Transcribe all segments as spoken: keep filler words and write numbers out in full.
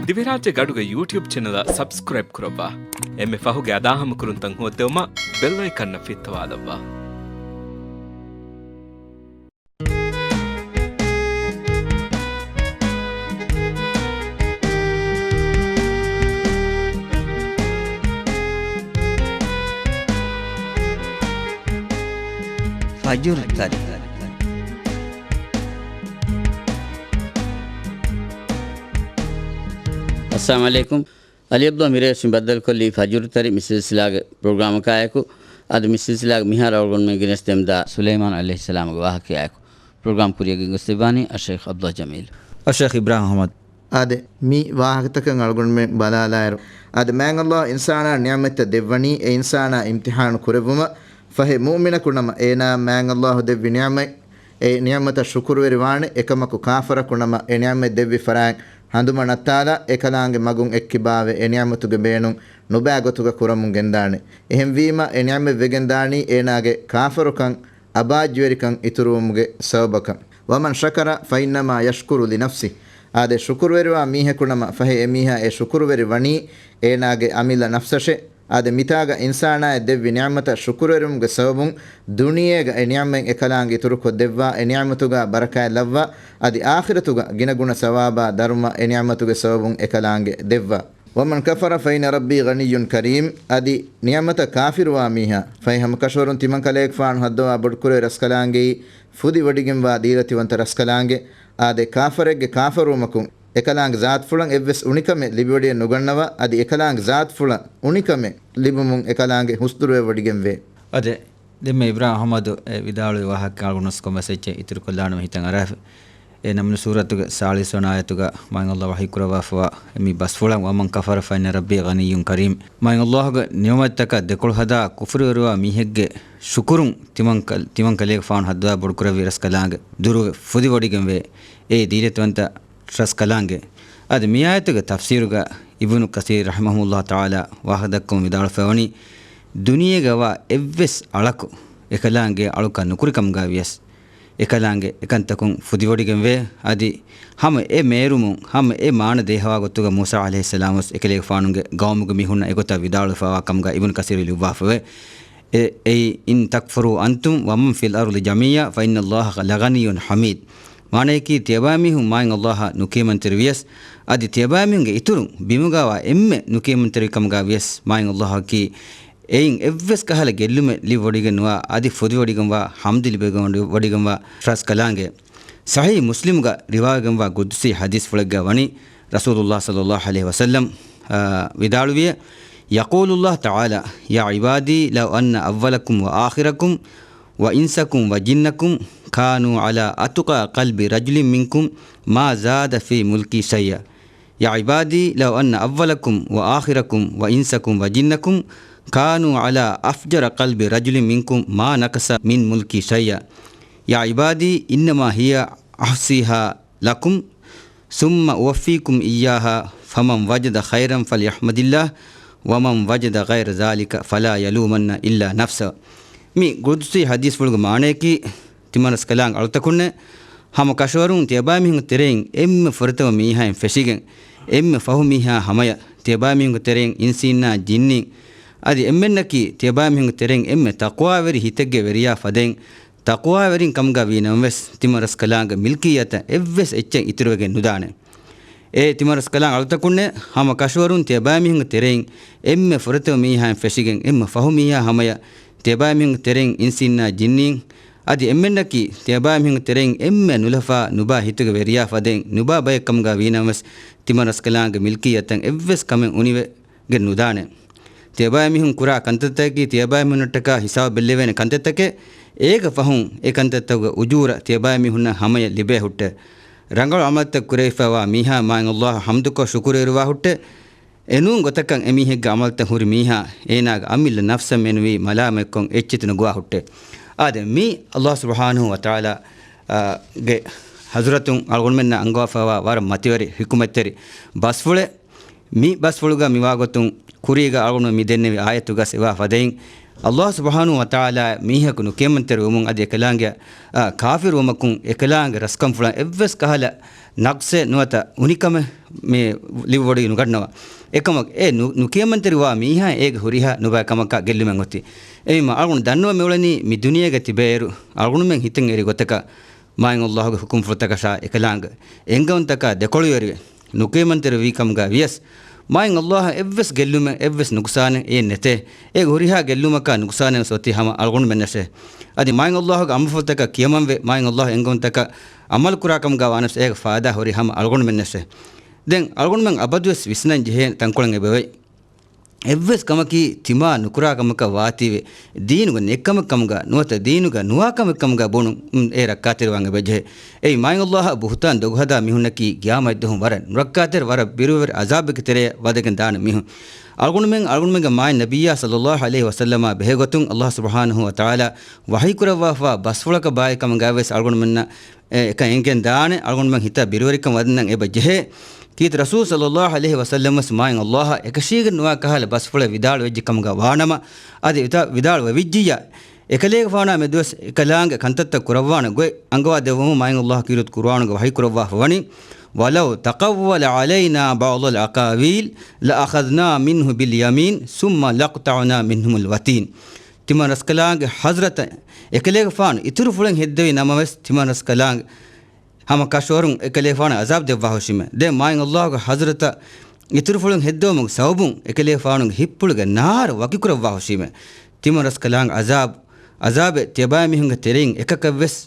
ދިވެހިރާއްޖޭގެ އަޑުގެ ޔޫޓިއުބް ޗެނަލަށް ސަބްސްކްރައިބް ކުރައްވާ. އެންމެ ފަހުގެ އަދާހަމަކުރުންތައް ހޯއްދެވުމަށް ބެލް އައިކަންއަށް ފިއްތަވާލައްވާ. ފަޖުރު ތަރި. އައްސަލާމު ޢަލައިކުމް. އަލީ ޢަބްދުﷲ މިރޭ ވެސް މި ބައްދަލުކޮށްލީ ފަޖުރު ތަރި މި ސިލްސިލާގެ ޕްރޮގްރާމަކާއެކު. އަދި މި ސިލްސިލާގެ މިހާރު އަޅުގަނޑުމެން ގެނެސްދެމުންދާ ސުލައިމާނު ޢަލައިހިއްސަލާމުގެ ވާހަކަޔާއެކު. ޕްރޮގްރާމް ކުރިއަށް ގެންގޮސްދެއްވާނީ އައްޝައިޚް ޢަބްދުﷲ ޖަމީލް. އައްޝައިޚް އިބްރާހިމް އަޙްމަދު. އާދެ، މި ވާހަކަތަކަށް އަޅުގަނޑުމެން ބަލާލާއިރު، އާދެ، މާތް ﷲ އިންސާނާ ނިޢުމަތްތައް ދެއްވަނީ، އެ އިންސާނާ އިމްތިޙާނު ކުރެއްވުމަށް. ފަހެ، މުއުމިނަކު ނަމަ، އޭނާ މާތް ﷲ ދެއްވި ނިޢުމަތް، އެ ނިޢުމަތަށް ޝުކުރުވެރިވާނެ. އެކަމަކު، ކާފަރަކު ނަމަ، އެ ނިޢުމަތް ދެއްވި ފަރާތް ހަނދުމަ ނައްތާލާ، އެކަލާނގެ މަގުން އެއްކިބާވެ، އެ ނިޢުމަތުގެ ބޭނުން ނުބައި ގޮތުގަ ކުރަމުން ގެންދާނެ. އެހެންވީމަ، އެ ނިޢުމަތް ވެގެންދާނީ އޭނާގެ ކާފަރުކަން، އަބާއްޖުވެރިކަން އިތުރުވުމުގެ ސަބަބަކަށް. ومن شكر فإنما يشكر لنفسه. އާދެ، ޝުކުރުވެރިވާ މީހަކު ނަމަ، ފަހެ އެމީހާ އެ ޝުކުރުވެރި ވަނީ އޭނާގެ އަމިއްލަ ނަފްސަށެ. އާދެ، މިތާގަ އިންސާނާއަށް ދެއްވި ނިޢުމަތަށް ޝުކުރުވެރިވުމުގެ ސަބަބުން ދުނިޔޭގަ އެ ނިޢުމަތް އެކަލާނގެ އިތުރުކޮށްދެއްވާ، އެ ނިޢުމަތުގަ ބަރަކާތް ލައްވާ، އަދި އާޚިރަތުގަ ގިނަގުނަ ސަވާބާ ދަރުމަ އެ ނިޢުމަތުގެ ސަބަބުން އެކަލާނގެ ދެއްވާ. ومن كفر فإن ربي غني كريم. އަދި ނިޢުމަތަށް ކާފިރުވާ މީހާ، ފަހެ ހަމަ ކަށަވަރުން ތިމަން ކަލޭގެފާނު ހައްދަވާ ބޮޑުކުރެވޭ ރަސްކަލާނގެއީ ފުދިވޮޑިގެންވާ ދީލަތިވަންތަ ރަސްކަލާނގެ. އާދެ، ކާފަރެއްގެ ކާފަރުވުމަކުން އެކަލާނގެ ޒާތުފުޅަށް އެއްވެސް އުނިކަމެއް ލިބިވޮޑިގެން ނުގަންނަވާ، އަދި އެކަލާނގެ ޒާތުފުޅަށް އުނިކަމެއް ލިބުމުން އެކަލާނގެ ހުސްދުރުވެވޮޑިގެންވޭ. އާދެ، ދެންމެ އިބްރާހިމް އަޙްމަދު އެ ވިދާޅުވި ވާހަކަ އަޅުގަނޑު ކޮންމެސް އެއްޗެއް އިތުރުކޮށްލާނަމޭ ހިތަށް އަރާފަ. އެ ނަމްލު ސޫރަތުގެ ސާޅީސް ވަނަ އާޔަތުގަ މާތް ﷲ ވަޙީ ކުރައްވާފަވާ މި ބަސްފުޅަށް، ومن كفر فإن ربي غني كريم. މާތް ﷲ ގެ ނިޢުމަތްތަކަށް ދެކޮޅު ހަދާ ކުފުރުވެރިވާ މީހެއްގެ ޝުކުރުން ތިމަން ކަ-، ތިމަން ކަލޭގެފާނު ހައްދަވާ ބޮޑުކުރެއްވި ރަސްކަލާނގެ ދުރުގެ ފުދިވޮޑިގެންވޭ. އޭ ދީލަތިވަންތަ ރަސްކަލާނގެ. އަދި މި އާޔަތުގެ ތަފްސީރުގަ އިބްނު ކަސީރު ރަޙިމަހުﷲ ތަޢާލާ ވާހަކަދައްކަމުން ވިދާޅުވެފައިވަނީ، ދުނިޔޭގަވާ އެއްވެސް އަޅަކު އެކަލާނގެ އަޅުކަން ނުކުރިކަމުގަ ވިޔަސް، އެކަލާނގެ އެކަންތަކުން ފުދިވޮޑިގެންވޭ. އަދި ހަމަ އެ މޭރުމުން ހަމަ އެ މާނަ ދޭހަވާ ގޮތުގަ މޫސާ ޢަލައިހިއްސަލާމް ވެސް އެކަލޭގެފާނުގެ ގައުމުގެ މީހުންނަށް އެގޮތަށް ވިދާޅުވެފައިވާ ކަމުގަ އިބްނު ކަސީރު ލިޔުއްވާފަވޭ. އެ، އެއީ، إن تكفروا أنتم ومن في الأرض جميعا فإن الله لغني حميد. މާނަޔަކީ، ތިޔަބައިމީހުން މާތް ﷲއަށް ނުކިޔަމަންތެރި ވިޔަސް، އަދި ތިޔަބައިމީހުންގެ އިތުރުން ބިމުގަވާ އެންމެ ނުކިޔަމަންތެރި ކަމުގަ ވިޔަސް، މާތް ﷲއަކީ އެއިން އެއްވެސް ކަހަލަ ގެއްލުމެއް ލިބިވޮޑިގެން ނުވާ، އަދި ފުދިވޮޑިގެންވާ، ޙަމްދު ލިބިގެންވަޑި-، ވޮޑިގެންވާ ރަސްކަލާނގެ. ޞަޙީޙް މުސްލިމުގަ ރިވާވެގެންވާ ޤުދުސީ ޙަދީޘްފުޅެއްގަ ވަނީ، ރަސޫލުﷲ ޞައްލަﷲ ޢަލައިހި ވަސައްލަމް، އާ، ވިދާޅުވިއެ، يقول الله تعالى: يا عبادي لو أن أولكم وآخركم وإنسكم وجنكم كانوا على أتقى قلب رجل منكم ما زاد في ملكي شيئا. يا عبادي لو أن أولكم وآخركم وإنسكم وجنكم كانوا على أفجر قلب رجل منكم ما نقص من ملكي شيئا. يا عبادي إنما هي أحصيها لكم ثم أوفيكم إياها فمن وجد خيرا فليحمد الله ومن وجد غير ذلك فلا يلومن إلا نفسه. މި ޤުދުސީ ޙަދީޘްފުޅުގެ މާނަޔަކީ، ތިމަން ރަސްކަލާނގެ އަޅުތަކުންނޭ، ހަމަ ކަށަވަރުން ތިޔަބައިމީހުންގެ ތެރެއިން އެންމެ ފުރަތަމަ މީހާއިން ފެށިގެން، އެންމެ ފަހު މީހާ ހަމަޔަށް ތިޔަބައިމީހުންގެ ތެރެއިން އިންސީންނާ ޖިންނީން، އަދި އެންމެންނަކީ ތިޔަބައިމީހުންގެ ތެރެއިން އެންމެ ތަޤްވާވެރި ހިތެއްގެ ވެރިޔާ ފަދައިން، ތަޤްވާވެރިން ކަމުގަ ވީނަމަވެސް، ތިމަން ރަސްކަލާނގެ މިލްކިއްޔަތަށް އެއްވެސް އެއްޗެއް އިތުރުވެގެން ނުދާނެ. އޭ ތިމަން ރަސްކަލާނގެ އަޅުތަކުންނޭ، ހަމަ ކަށަވަރުން ތިޔަބައިމީހުންގެ ތެރެއިން އެންމެ ފުރަތަމަ މީހާއިން ފެށިގެން، އެންމެ ފަހު މީހާ ހަމަޔަށް ތިޔަބައިމީހުންގެ ތެރެއިން އިންސީންނާ ޖިންނީން، އަދި އެންމެންނަކީ ތިޔަބައިމީހުންގެ ތެރެއިން އެންމެ ނުލަފާ ނުބާ ހިތުގެ ވެރިޔާ ފަދައިން ނުބާ ބައެއް ކަމުގަ ވީނަމަވެސް، ތިމަން ރަސްކަލާނގެ މިލްކިއްޔަތަށް އެއްވެސް ކަމެއް އުނިވެ ގެން ނުދާނެ. ތިޔަބައިމީހުން ކުރާ ކަންތައްތަކަކީ ތިޔަބައިމީހުންނަށްޓަކާ ހިސާބު ބެއްލެވޭނެ ކަންތައްތަކެއް، އޭގެ ފަހުން އެ ކަންތައްތަކުގެ އުޖޫރަ ތިޔަބައިމީހުންނަށް ހަމަޔަށް ލިބޭ ހުއްޓެ. ރަނގަޅު ޢަމަލުތައް ކުރެވިފައިވާ މީހާ މާތް ﷲއަށް ޙަމްދުކޮށް ޝުކުރުވެރިވާ ހުއްޓެ. އެނޫން ގޮތަކަށް އެމީހެއްގެ ޢަމަލުތައް ހުރި މީހާ އޭނާގެ އަމިއްލަ ނަފްސަށް މެނުވީ މަލާމަތްކޮށް އެއްޗެތި ނުގޮވާ ހުއްޓެ. އާދެ، މީ ﷲ ސުބްޙާނަހޫ ވަތަޢާލާ، އާ، ގެ ޙަޟްރަތުން އަޅުގަނޑުމެންނަށް އަންގަވާފައިވާ ވަރަށް މަތިވެރި ޙިކުމަތްތެރި ބަސްފުޅެއް. މި ބަސްފުޅުގަ މިވާގޮތުން ކުރީގަ އަޅުގަނޑު މި ދެންނެވި އާޔަތުގަ އެވާ ފަދައިން، ﷲ ސުބްޙާނަހޫ ވަތަޢާލާ މީހަކު ނުކިޔަމަންތެރިވުމުން އަދި އެކަލާނގެ، އާ، ކާފިރުވުމަކުން އެކަލާނގެ ރަސްކަންފުޅަށް އެއްވެސް ކަހަލަ ނަޤްޞެއް ނުވަތަ އުނިކަމެއް މި ލިބިވޮޑި ނުގަންނަވާ. އެކަމަކު އެ ނު-، ނުކިޔަމަންތެރިވާ މީހާ އޭގެ ހުރިހާ ނުބައި ކަމަކާ ގެއްލުމެއް އޮތީ. އެހެންވީމަ އަޅުގަނޑު ދަންނަވަން މިއުޅެނީ މި ދުނިޔޭގަ ތިބޭއިރު އަޅުގަނޑުމެން ހިތަށް އެރި ގޮތަކަށް މާތް ﷲ ގެ ޙުކުމްފުޅުތަކަށާ އެކަލާނގެ އެންގަވަންތަކާ ދެކޮޅުވެރިވެ ނުކިޔަމަންތެރިވީ ކަމުގަ ވިޔަސް، މާތް ﷲ އަށް އެއްވެސް ގެއްލުމެއް އެއްވެސް ނުޤްޞާނެއް އެއެއް ނެތޭ. އޭގެ ހުރިހާ ގެއްލުމަކާ ނުޤްޞާނެއް ވެސް އޮތީ ހަމަ އަޅުގަނޑުމެންނަށޭ. އަދި މާތް ﷲ ގެ އަމުރުފުޅުތަކަށް ކިޔަމަންވެ، މާތް ﷲ އެންގެވުންތަކަށް ޢަމަލު ކުރާ ކަމުގަ ވާނަމަވެސް އޭގެ ފާއިދާ ހުރީ ހަމަ އަޅުގަނޑުމެންނަށޭ. ދެން އަޅުގަނޑުމެން އަބަދުވެސް ވިސްނަން ޖެހޭ ތަންކޮޅެއް އެބައޮތް. އެއްވެސް ކަމަކީ ތިމާ ނުކުރާ ކަމަކަށް ވާތީވެ، ދީނުގެ ނެއްކަމެއް ކަމުގަ ނުވަތަ ދީނުގަ ނުވާ ކަމެއް ކަމުގަ ބުނުން، އެ ރައްކާތެރިވާން އެބަޖެހޭ. އެއީ މާތް ﷲ އަށް ބުހުތާން ދޮގުހަދާ މީހުންނަކީ ޤިޔާމަތްދުވަހު ވަރަށް ނުރައްކާތެރި، ވަރަށް ބިރުވެރި ޢަޒާބެއްގެ ތެރެއަށް ވަދެގެން ދާނެ މީހުން. އަޅުގަނޑުމެން، އަޅުގަނޑުމެންގެ މާތް ނަބިއްޔާ ޞައްލައްލާހު ޢަލައިހި ވަސައްލަމާ ބެހޭގޮތުން ﷲ ސުބްޙާނަހޫ ވަތަޢާލާ ވަޙީކުރައްވާފަވާ ބަސްފުޅަކަށް ބައި ކަމުގައިވެސް އަޅުގަނޑުމެންނަށް އެ، އެކަން އެނގެން ދާނެ، އަޅުގަނޑުމެން ހިތަށް ބިރުވެރިކަން ވަދެން އެބަ ޖެހޭ. ކީރިތި ރަސޫލު ޞައްލައްލާހު ޢަލައިހި ވަސައްލަމަ ވެސް މާތް ﷲ އަށް އެކަށީގެން ނުވާ ކަހަލަ ބަސްފުޅެއް ވިދާޅުވެއްޖެ ކަމުގަ ވާނަމަ، އަދި ވިދާ-، ވިދާޅުވެވިއްޖިއްޔާ، އެކަލޭގެފާނާ މެދުވެސް އެކަލާނގެ ކަންތައްތައް ކުރައްވާނެ ގޮތް އަންގަވާ ދެއްވަމުން މާތް ﷲ ކީރިތި ޤުރުއާނުގަ ވަޙީ ކުރައްވާފަ ވަނީ، وَلَوْ تَقَوَّلَ عَلَيْنَا بَعْضَ الْأَقَاوِيلِ لَأَخَذْنَا مِنْهُ بِالْيَمِينِ ثُمَّ لَقَطَعْنَا مِنْهُ الْوَتِينَ. ތިމަން ރަސްކަލާނގެ ޙަޟްރަތަށް އެކަލޭގެފާނު އިތުރު ފުޅެއް ހެއްދެވި ނަމަވެސް، ތިމަން ރަސްކަލާނގެ ހަމަ ކަށަވަރުން އެކަލޭގެފާނަށް ޢަޒާބު ދެއްވާ ހުށީމެ. ދެން މާތް ﷲ ގެ ޙަޟްރަތަށް އިތުރު ފުޅުން ހެއްދެވުމުގެ ސަބަބުން އެކަލޭގެފާނުގެ ހިތްޕުޅުގެ ނާރު ވަކިކުރައްވާ ހުށީމެ. ތިމަން ރަސްކަލާނގެ ޢަޒާބު، ޢަޒާބެއް ތިޔަބައިމީހުންގެ ތެރެއިން އެކަކަށްވެސް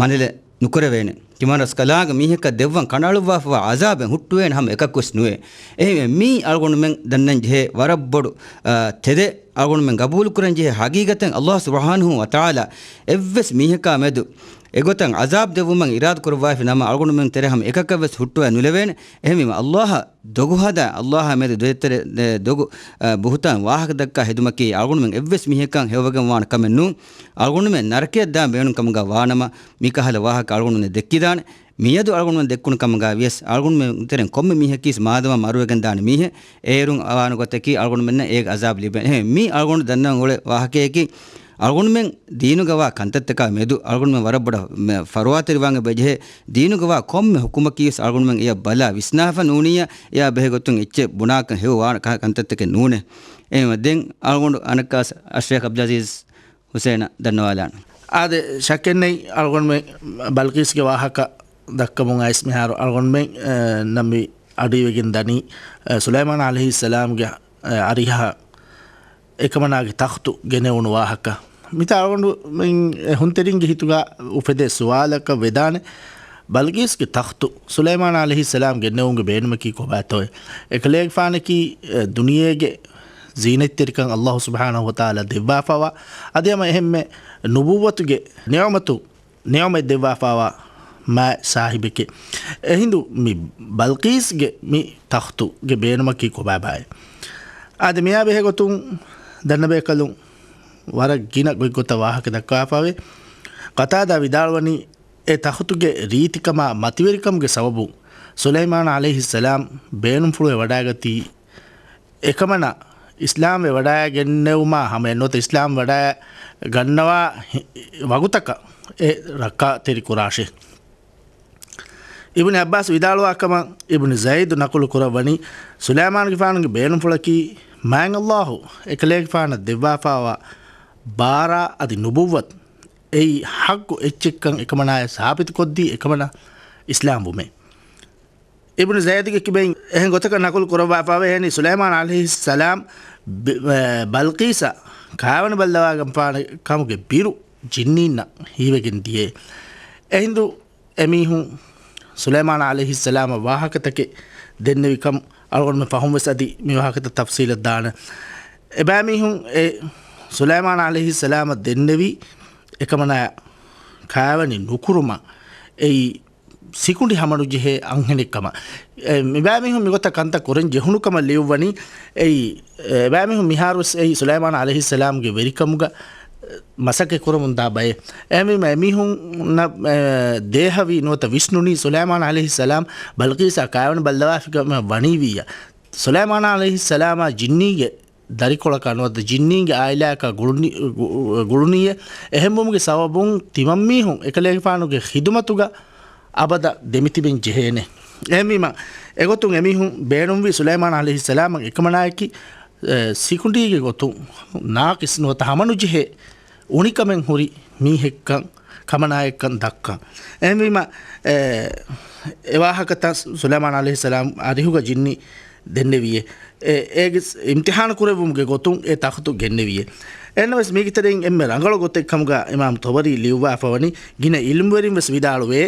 މަނެލެއް ނުކުރެވޭނެ. ތިމަން ރަސްކަލާނގެ މީހަކަށް ދެއްވަން ކަނޑައަޅުއްވާފަވާ ޢަޒާބެއް ހުއްޓުވޭނެ ހަމަ އެކަކުވެސް ނުވޭ. އެހެންވެ، މީ އަޅުގަނޑުމެން ދަންނަން ޖެހޭ ވަރަށް ބޮޑު، އާ، ތެދެއް. އަޅުގަނޑުމެން ގަބޫލުކުރަން ޖެހޭ ޙަޤީޤަތެއް، ﷲ ސުބްޙާނަހޫ ވަތަޢާލާ އެއްވެސް މީހަކާ މެދު އެގޮތަށް ޢަޒާބު ދެއްވުމަށް އިރާދަ ކުރައްވާފި ނަމަ، އަޅުގަނޑުމެން ތެރެ ހަމަ އެކަކަށްވެސް ހުއްޓުވައި ނުލެވޭނެ. އެހެންވީމަ، ﷲ އަށް ދޮގުހަދާ، ﷲ އާ މެދު ދޮތެތެރެ، އެ، ދޮގު، އަ، ބުހުތާން ވާހަކަ ދައްކާ ހެދުމަކީ އަޅުގަނޑުމެން އެއްވެސް މީހަކަށް ހެޔޮވެގެން ވާނެ ކަމެއް ނޫން. އަޅުގަނޑުމެން ނަރަކަޔަށް ދާން ބޭނުން ކަމުގަ ވާނަމަ، މިކަހަލަ ވާހަކަ އަޅުގަނޑުމެން ދެއްކިދާނެ. މިއަދު އަޅުގަނޑުމެން ދެއްކުނު ކަމުގަ ވިޔަސް، އަޅުގަނޑުމެން ތެރެއިން ކޮންމެ މީހަކީސް މާދަމާ މަރުވެގެން ދާނެ މީހެއް. އޭރުން ވާނެ ގޮތަކީ އަޅުގަނޑުމެންނަށް އޭގެ ޢަޒާބު ލިބޭނެ. އެހެން މީ އަޅުގަނޑު ދަންނަވަން އުޅޭ ވާހަކަޔަކީ، އަޅުގަނޑުމެން ދީނުގަވާ ކަންތައްތަކާ މެދު އަޅުގަނޑުމެން ވަރަށް ބޮޑަށް މެ-، ފަރުވާތެރިވާން އެބަޖެހޭ. ދީނުގަވާ ކޮންމެ ޙުކުމަކީވެސް އަޅުގަނޑުމެން އެޔަށް ބަލާ ވިސްނާފަ ނޫނިއްޔާ، އެޔާ ބެހޭ ގޮތުން އެއްޗެއް ބުނާކަން ހެޔޮ ވާ ކަ-، ކަންތައްތަކެއް ނޫނޭ. އެހެންވެ، ދެން އަޅުގަނޑު އަނެއްކާސް އައްޝޭޚް ޢަބްދުލް ޢަޒީޒް ޙުސެނަށް ދަންނަވާލާނަން. އާދެ، ޝައްކެއްނެތް އަޅުގަނޑުމެން ބަލްޤީސްގެ ވާހަކަ ދައްކަމުން އައިސް މިހާރު އަޅުގަނޑުމެން، އެ، ނަމް މި އަޑުއިވެގެން ދަނީ، އެ، ސުލައިމާން ޢަލައިހިއްސަލާމްގެ، އެ، އަރިހަށް އެކަމަނާގެ ތަޚްތު ގެނެވުނު ވާހަކަ. މިތާ އަޅުގަނޑުމެން އެ ހުންތެރިންގެ ހިތުގަ އުފެދޭ ސުވާލަކަށް ވެދާނެ، ބަލްޤީސްގެ ތަޚްތު ސުލައިމާން ޢަލައިހިއްސަލާމް ގެންނެވުމުގެ ބޭނުމަކީ ކޮބާތޯއޭ؟ އެކަލޭގެފާނަކީ، އެ، ދުނިޔޭގެ ޒީނަތްތެރިކަން ﷲ ސުބްޙާނަހޫ ވަތަޢާލާ ދެއްވާފަވާ، އަދި ހަމަ އެހެންމެ ނުބުއްވަތުގެ ނިޢުމަތު، ނިޢުމަތް ދެއްވާފަވާ މާތް ސާހިބެކޭ. އެހިނދު މި ބަލްޤީސްގެ މި ތަޚްތުގެ ބޭނުމަކީ ކޮބާބާއޭ؟ އާދެ، މިއާ ބެހޭ ގޮތުން ދަންނަބޭކަލުން ވަރަށް ގިނަ ގޮތްގޮތަށް ވާހަކަ ދައްކާފަވޭ. ޤަތާދާ ވިދާޅުވަނީ، އެ ތަޚްތުގެ ރީތިކަމާ މަތިވެރިކަމުގެ ސަބަބުން ސުލައިމާން ޢަލައިހިއްސަލާމް ބޭނުންފުޅުވެ ވަޑައިގަތީ، އެކަމަނާ އިސްލާމްވެ ވަޑައިގެންނެވުމާ ހަމައެއް ނުވަތަ އިސްލާމް ވަޑައި ގަންނަވާ ހި-، ވަގުތަކަށް އެ ރައްކާތެރި ކުރާށޭ. އިބްނު ޢައްބާސް ވިދާޅުވާ ކަމަށް އިބްނު ޒައިދު ނަޤުލު ކުރައްވަނީ، ސުލައިމާންގެފާނުގެ ބޭނުންފުޅަކީ މާތް ﷲ އެކަލޭގެފާނަށް ދެއްވާފަވާ ބާރާ އަދި ނުބުއްވަތު އެއީ ޙައްޤު އެއްޗެއްކަން އެކަމަނާޔަށް ސާބިތުކޮށްދީ އެކަމަނާ އިސްލާމް ވުމޭ. އިބްނު ޒައިދުގެ ކިބައިން އެހެން ގޮތަކަށް ނަޤުލު ކުރައްވާފަވޭ. އެހެނީ، ސުލައިމާން ޢަލައިހިއްސަލާމް ބި-، އެ، ބަލްޤީސަށް ކާވެނި ބައްލަވާގެންފާނެ ކަމުގެ ބިރު ޖިންނީންނަށް ހީވެގެން ދިޔައޭ. އެހިނދު އެމީހުން ސުލައިމާން ޢަލައިހިއްސަލާމަށް ވާހަކަތަކެއް ދެންނެވި ކަމަށް އަޅުގަނޑުމެން ފަހުން ވެސް އަދި މި ވާހަކަތައް ތަފްޞީލަށް ދާނެ. އެބައިމީހުން އެ ސުލައިމާން ޢަލައިހިއްސަލާމަށް ދެންނެވީ އެކަމަނާ ކާވެނި ނުކުރުމަށް އެއީ ސިކުނޑި ހަމަނުޖެހޭ އަންހެނެއްކަމަށް. އެ، މިބައިމީހުން މިގޮތަށް ކަންތައް ކުރަން ޖެހުނުކަމަށް ލިޔުއްވަނީ. އެއީ، އެ، އެބައިމީހުން މިހާރުވެސް އެއީ ސުލައިމާން ޢަލައިހިއްސަލާމްގެ ވެރިކަމުގަ، އެ، މަސައްކަތް ކުރަމުންދާ ބައެއް. އެހެންވީމަ އެމީހުންނަށް، އެ، ދޭހަވީ ނުވަތަ ވިސްނުނީ ސުލައިމާން ޢަލައިހިއްސަލާމް ބަލްޤީސާ ކާވެނި ބައްލަވާފިކަމަށް ވަނީވިއްޔާ. ސުލައިމާން ޢަލައިހިއްސަލާމާ ޖިންނީގެ ދަރިކޮޅަކާ ނުވަތަ ޖިންނީންގެ އާއިލާއަކާ ގުޅުނީ، ގު-، ގުޅުނީއޭ. އެހެންވުމުގެ ސަބަބުން ތިމަންމީހުން އެކަލޭގެފާނުގެ ޚިދުމަތުގަ އަބަދަށް ދެމިތިބެން ޖެހޭނެ. އެހެންވީމަ، އެގޮތުން އެމީހުން ބޭނުންވީ ސުލައިމާން ޢަލައިހިއްސަލާމަށް އެކަމަނާއަކީ، އެ، ސިކުނޑީގެ ގޮތުން ނާޤިޞް ނުވަތަ ހަމަނުޖެހޭ އުނިކަމެއް ހުރި މީހެއްކަން، ކަމަނާއެއްކަން ދައްކަން. އެހެންވީމަ، އެ، އެ ވާހަކަތައް ސުލައިމާން ޢަލައިހިއްސަލާމް އަރިހުގަ ޖިންނި ދެންނެވިއޭ. އެ، އޭގެ އިމްތިޙާނު ކުރެއްވުމުގެ ގޮތުން އެ ތަޚްތު ގެންނެވިއޭ. އެހެންނަމަވެސް މީގެ ތެރެއިން އެންމެ ރަނގަޅު ގޮތެއް ކަމުގަ އިމާމް ޠަބަރީ ލިޔުއްވާފަވަނީ، ގިނަ ޢިލްމުވެރިން ވެސް ވިދާޅުވޭ،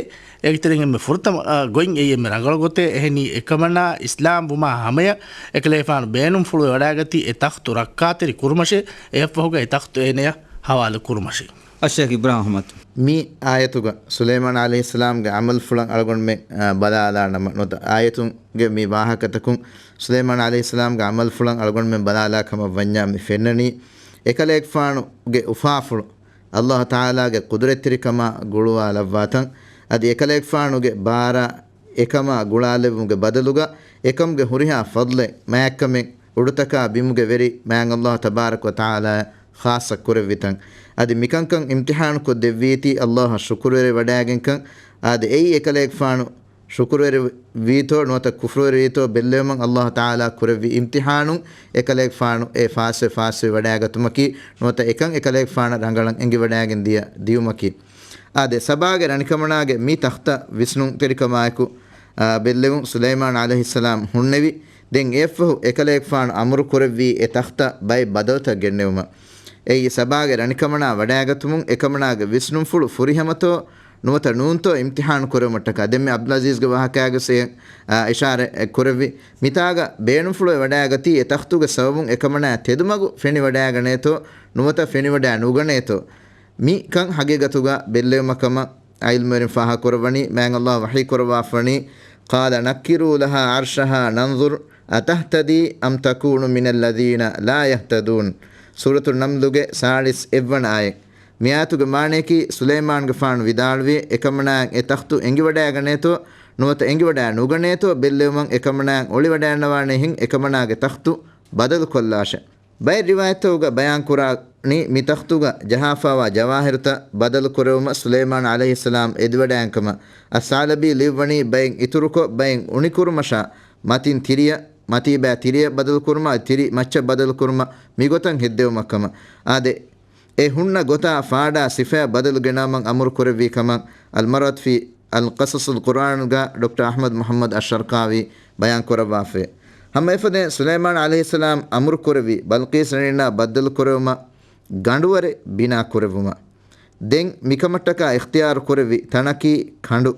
އޭގެ ތެރެއިން އެންމެ ފުރަތަމަ، އާ، ގޮތް އެއީ އެންމެ ރަނގަޅު ގޮތޭ. އެހެނީ އެކަމަނާ އިސްލާމް ވުމާ ހަމަޔަށް އެކަލޭފާނު ބޭނުންފުޅުވެ ވަޑާގަތީ އެ ތަޚްތު ރައްކާތެރި ކުރުމަށޭ، އެއަށްފަހުގަ އެ ތަޚްތު އޭނަޔަށް ހަވާލު ކުރުމަށޭ. އައްޝައިޚް އިބްރާހިމް އަޙްމަދު. މި އާޔަތުގަ ސުލައިމާން ޢަލައިހިއްސަލާމްގެ ޢަމަލުފުޅަށް އަޅުގަނޑުމެން، އާ، ބަލާލާނަމަ، ނުވަތަ އާޔަތުންގެ މި ވާހަކަތަކުން ސުލައިމާން ޢަލައިހިއްސަލާމްގެ ޢަމަލުފުޅަށް އަޅުގަނޑުމެން ބަލާލާ ކަމަށް ވަންޏާ މި ފެންނަނީ، އެކަލޭގެފާނުގެ އުފާފުޅު ﷲ ތަޢާލާގެ ޤުދުރަތްތެރިކަމާ ގުޅުވާލައްވާތަން، އަދި އެކަލޭގެފާނުގެ ބާރާ އެކަމާ ގުޅާލެއްވުމުގެ ބަދަލުގަ އެކަމުގެ ހުރިހާ ފަޟްލެއް، މާތްކަމެއް، އުޑުތަކާ ބިމުގެ ވެރި މާތް ﷲ ތަބާރަކަ ވަ ތަޢާލާއަށް ޚާއްޞަ ކުރެއްވިތަން. އަދި މިކަންކަން އިމްތިޙާނުކޮށް ދެއްވީތީ ﷲ އަށް ޝުކުރުވެރި ވަޑާގެންކަން. އާދެ، އެއީ އެކަލޭގެފާނު ޝުކުރުވެރި ވީތޯ ނުވަތަ ކުފުރުވެރި ވީތޯ ބެއްލެވުމަށް ﷲ ތަޢާލާ ކުރެއްވި އިމްތިޙާނުން އެކަލޭގެފާނު އެ ފާސްވެ ފާސްވެ ވަޑާގަތުމަކީ، ނުވަތަ އެކަން އެކަލޭގެފާނަށް ރަނގަޅަށް އެނގިވަޑާގެން ދިޔަ ދިޔުމަކީ. އާދެ، ސަބާގެ ރަނިކަމަނާގެ މި ތަޚްތަށް ވިސްނުންތެރިކަމާއެކު، އާ، ބެއްލެވުން ސުލައިމާން ޢަލައިހިއްސަލާމް ހުންނެވި. ދެން އެއަށްފަހު އެކަލޭގެފާނު އަމުރު ކުރެއްވީ އެ ތަޚްތަށް ބައެއް ބަދަލުތައް ގެންނެވުމަށް. އެއީ ސަބާގެ ރަނިކަމަނާ ވަޑާގަތުމުން އެކަމަނާގެ ވިސްނުންފުޅު ފުރިހަމަތޯ ނުވަތަ ނޫންތޯ އިމްތިޙާނު ކުރެވުމަށްޓަކާ. ދެންމެ ޢަބްދުލް ޢަޒީޒްގެ ވާހަކައިގަސް އެ، އާ، އިޝާރަތް ކުރެއްވި. މިތާގަ ބޭނުންފުޅުވެ ވަޑާގަތީ އެ ތަޚްތުގެ ސަބަބުން އެކަމަނާ ތެދުމަގު ފެނިވަޑާގަނޭތޯ ނުވަތަ ފެނިވަޑާ ނުގަނޭތޯ. މި ކަން ހަގީގަތުގަ ބެއްލެވުމަށް ކަމަށް ޢިލްމުވެރިން ފާހަގަކުރައްވަނީ، މާތް ﷲ ވަޙީ ކުރައްވާފަވަނީ، قَالَ نَكِّرُوا لَهَا عَرْشَهَا نَنْظُرْ أَتَهْتَدِي أَمْ تَكُونُ مِنَ الَّذِينَ لَا يَهْتَدُونَ. ސޫރަތު ނަމްލުގެ ސާޅީސް އެއްވަނަ އާޔަތް. މި އާޔަތުގެ މާނަޔަކީ، ސުލައިމާންގެފާނު ވިދާޅުވި، އެކަމަނާއަށް އެ ތަޚްތު އެނގިވަޑާގަނޭތޯ ނުވަތަ އެނގިވަޑާ ނުގަނޭތޯ ބެއްލެވުމަށް އެކަމަނާއަށް އޮޅިވަޑައިގަންނަވާނެހެން އެކަމަނާގެ ތަޚްތު ބަދަލުކޮށްލާށޭ. ބައެއް ރިވާޔަތްތަކުގަ ބަޔާން ކުރާނީ، މި ތަޚްތުގަ ޖަހާފާވާ ޖަވާހިރުތައް ބަދަލު ކުރެވުމަށް ސުލައިމާން ޢަލައިހިއްސަލާމް އެދިވަޑައިގެން ކަމަށް. އައްސަޢުލަބީ ލިޔުއްވަނީ، ބައެއް އިތުރުކޮށް، ބައެއް އުނިކުރުމަށާ، މަތިން ތިރިއަށް، މަތީ ބައި ތިރިއަށް ބަދަލު ކުރުމަށް، ތިރި މައްޗަށް ބަދަލު ކުރުމަށް މިގޮތަށް ހެއްދެވުމަށް ކަމަށް. އާދެ، އެ ހުންނަ ގޮތާ ފާޑާ ސިފައަށް ބަދަލު ގެނައުމަށް އަމުރު ކުރެއްވީ ކަމަށް އަލްމަރާތް ފީ އަލްޤަޞަޞުލް ޤުރްއާންގަ ޑޮކްޓަރ އަޙްމަދު މުޙައްމަދު އައްޝަރްޤާވީ ބަޔާން ކުރައްވާފައި. ހަމަ އެފަދައިން ސުލައިމާން ޢަލައިހިއްސަލާމް އަމުރު ކުރެއްވި ބަލްޤީސް ރަނީންނާ ބައްދަލު ކުރެވުމަށް ގަނޑުވަރެއް ބިނާ ކުރެއްވުމަށް. ދެން މިކަމަށްޓަކާ އިޚްތިޔާރު ކުރެއްވި ތަނަކީ ކަނޑު.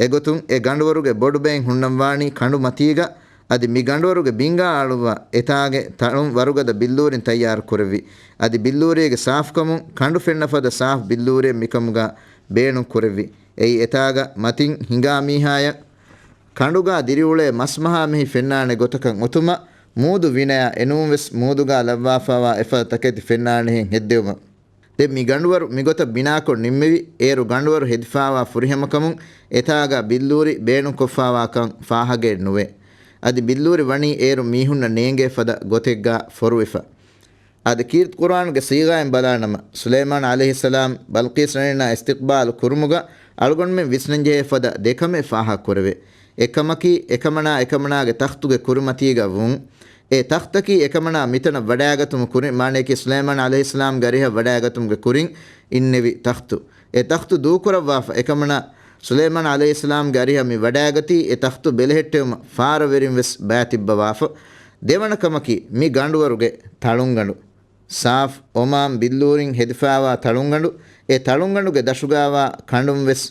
އެގޮތުން އެ ގަނޑުވަރުގެ ބޮޑުބައިން ހުންނަންވާނީ ކަނޑު މަތީގަ. އަދި މި ގަނޑުވަރުގެ ބިންގާ އަޅުއްވާ އެތާގެ ތަޅުން ވަރުގަދަ ބިއްލޫރިން ތައްޔާރު ކުރެއްވި. އަދި ބިއްލޫރީގެ ސާފުކަމުން ކަނޑު ފެންނަ ފަދަ ސާފު ބިއްލޫރިއެއް މިކަމުގަ ބޭނުން ކުރެއްވި. އެއީ އެތާގަ މަތިން ހިނގާ މީހާޔަށް ކަނޑުގަ ދިރިއުޅޭ މަސްމަހާ މެހި ފެންނާނެ ގޮތަކަށް އޮތުމަށް، މޫދު ވިނަޔާ އެނޫންވެސް މޫދުގަ ލައްވާފާވާ އެފަދަ ތަކެތި ފެންނާނެހެން ހެއްދެވުމަށް. ދެން މި ގަނޑުވަރު މިގޮތަށް ބިނާކޮށް ނިންމެވި. އޭރު ގަނޑުވަރު ހެދިފާވާ ފުރިހަމަކަމުން އެތާގަ ބިއްލޫރި ބޭނުންކޮށްފާވާކަން ފާހަގައެއް ނުވޭ. އަދި ބިއްލޫރި ވަނީ އޭރު މީހުންނަށް ނޭނގޭ ފަދަ ގޮތެއްގަ ފޮރުވިފަ. އަދި ކީރިތި ޤުރްއާނުގެ ސީޣާއިން ބަލާނަމަ، ސުލައިމާން ޢަލައިހިއްސަލާމް ބަލްޤީސް ރަނީންނާ އިސްތިޤްބާލު ކުރުމުގަ އަޅުގަނޑުމެން ވިސްނަންޖެހޭ ފަދަ ދެކަމެއް ފާހަގަކުރެވޭ. އެއްކަމަކީ، އެކަމަނާ އެކަމަނާގެ ތަޚްތުގެ ކުރިމަތީގަ ވުން. އެ ތަޚްތަކީ އެކަމަނާ މިތަނަށް ވަޑައިގަތުމުގެ ކުރިން، މާނަޔަކީ ސުލައިމާން ޢަލައިހިއްސަލާމްގެ އަރިހަށް ވަޑައިގަތުމުގެ ކުރިން އިންނެވި ތަޚްތު. އެ ތަޚްތު ދޫކުރައްވާފަ، އެކަމަނާ ސުލައިމާން ޢަލައިހިއްސަލާމްގެ އަރިހަށް މި ވަޑައިގަތީ އެ ތަޚްތު ބެލެހެއްޓެވުމަށް ފާރަވެރިން ވެސް ބައިތިއްބަވާފަ. ދެވަނަ ކަމަކީ، މި ގަނޑުވަރުގެ ތަޅުންގަނޑު. ސާފް އޮމާން ބިއްލޫރިން ހެދިފާވާ ތަޅުންގަނޑު، އެ ތަޅުންގަނޑުގެ ދަށުގާވާ ކަނޑުން ވެސް